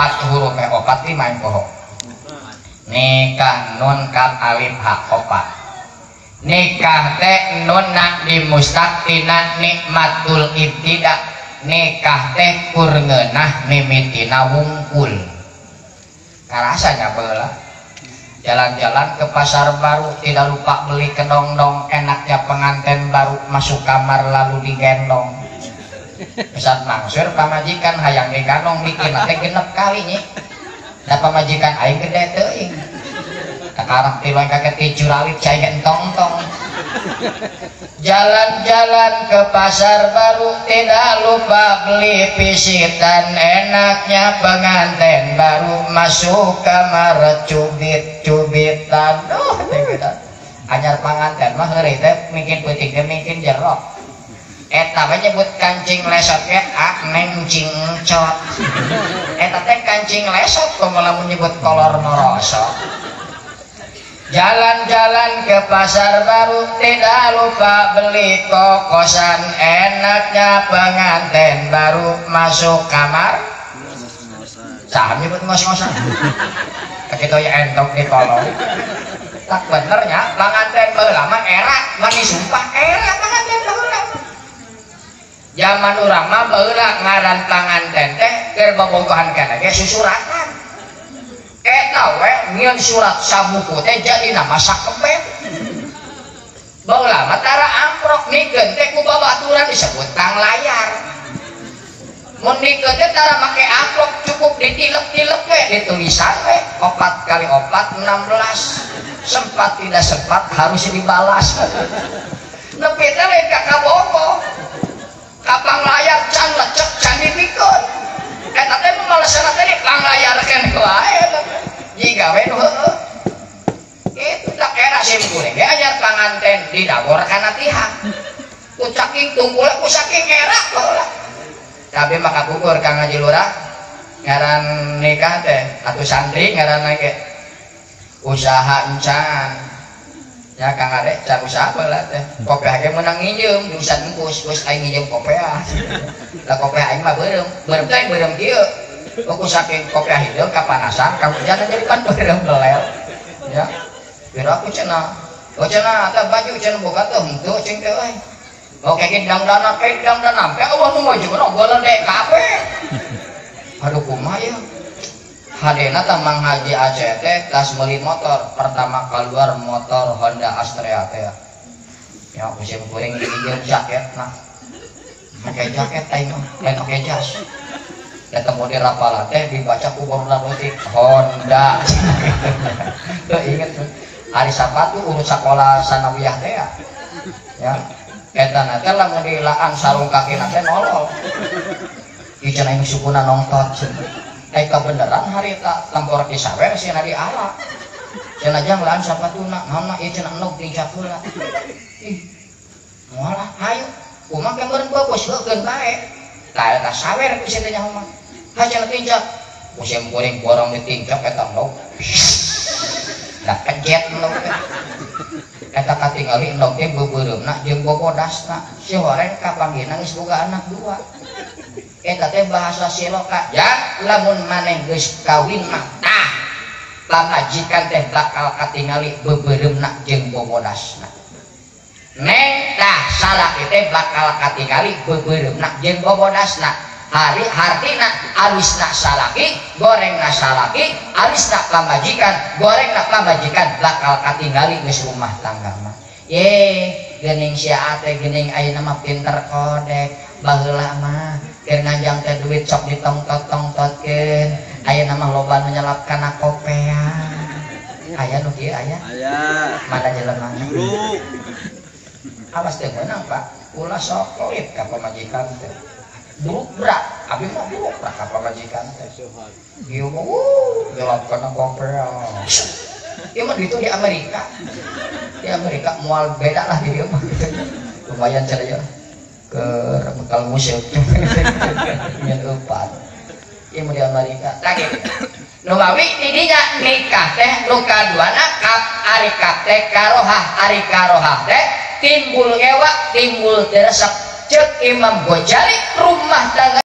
opat huruf opat lima yang poho nikah nun kaf alif ha opat nikah teh nun nak dimustaq tina nikmatul ibtida nikah teh kur ngeunah mimitina wungkul karasanya baheula jalan-jalan ke pasar baru tidak lupa beli kedongdong enaknya pengantin baru masuk kamar lalu digendong pesan mangsur pamajikan hayang digandong bikin teh genep kali nya da pamajikan aing gede teuing kakarang tilu kaget dicuralit cai entong-entong. Jalan-jalan ke pasar baru tidak lupa beli pisitan enaknya pengantin baru masuk kamar cubit-cubitan. Duh teh anyar panganten mah heureuy teh mungkin peuting teh mungkin jero eta we nyebut kancing lesot ge a neng cingcot eta teh kancing lesot komo lamun nyebut kolor morosok. Jalan-jalan ke pasar baru tidak lupa beli kokosan enaknya pengantin baru masuk kamar saham nyebut ngos-ngosan begitu ya entok di kolong tak benernya pengantin baheula mah era mani sumpah era pengantin baheula zaman urang mah baheula ngaran panganten teh keur bobogohan kana ge susuratan eta we ngieun surat sabuku teh jadi nama sakebet baheula mah tara amprok nikeun teh ku babaturan disebut tang layar mun nikeun teh tara make amplop cukup ditilep-tilep we ditulisan we 4 kali 4 16 sempat tidak sempat harus dibalas nepi teh lain ka kabogo ka panglayar can lecek can dipikeun eta teh malesana teh di panglayar keneh wae jiga we nu heueuh kitu tak era sim kuring ge anyar panganten didagor kana tihang ku saking tunggul ku saking era baheula tapi mah kapungkur Kang Haji Lurah ngaran nikah teh atuh santri ngaranna ge usaha encan ya Kang Ade can usaha baheula teh kopeah ge meunang nginjeum di Ustad Empus geus aing nginjeum kopeah lah kopeah aing mah beureum beureum teh beureum kieu ku saking kopeah hideung kapanasan kahujanan jadi pan beureum lelel ya pira aku cenah oh cenah tah baju cenah boga teh henteu cing teh euy oke ge dangdana pe dangdana pe eueuh nu majuna goledek kabeh aduh kumaha ya hadena tah Mang Haji Aceh teh tas meuli motor pertama keluar motor Honda Astrea teh ya musim kuring diinjeum jaket nah make jaket aing mah lain make jas datang model rapala teh dibaca ku barudak leutik Honda teu inget ari sapatu urut sakola sanawiyah teh ya eta teh lamun dilaan sarung kakina teh nolol ieu cenah aing sukuna nongtot cenah kabeneran harita lempor di sawer cenah diala cenah jang laan sapatuna naonna ieu cenah endog tincak heula ih moal hayu kumaha ge meureun bagus heukeun bae tah eta sawer ku sia teh nyaho mah ha cenah tincak musim kuring borong ditincak eta endog da kejet endog teh eta katingali endog teh beubeureumpna jeung bobodasna si horeng kapanggihna geus boga anak dua eta teh bahasa siloka ya lamun maneh geus kawin mah tah pamajikan teh bakal katingali beubeureumpna jeung bobodasna neng tah salaki teh bakal katingali beubeureumpna jeung bobodasna hari hartina alisna salaki gorengna salaki alisna pamajikan gorengna pamajikan bakal katingali geus rumah tangga mah ye geuning sia teh geuning ayeuna mah pinter kodek baheula mah keur nganjang teh duit sok ditongtot-tongtotkeun ayeuna mah loba nu nyelap kana kopea aya nu kieu aya aya mana jelemana awas teh meunang Pak ulah sok pelit ka pamajikan teh buruk-berak abi mah buruk-berak ka pamajikan teh ieu mah nyelap kana kopea ieu mah ditu di Amerika moal beda lah di dieu mah lumayan cenah ya ke bekal museum nyen eupat ieu mah di Amerika tah kitu nu mawi di dinya nikah teh nu kaduana kap ari kap teh karohah ari karohah teh timbul ngewa timbul teu resep. Cek Imam Ghazali rumah tangga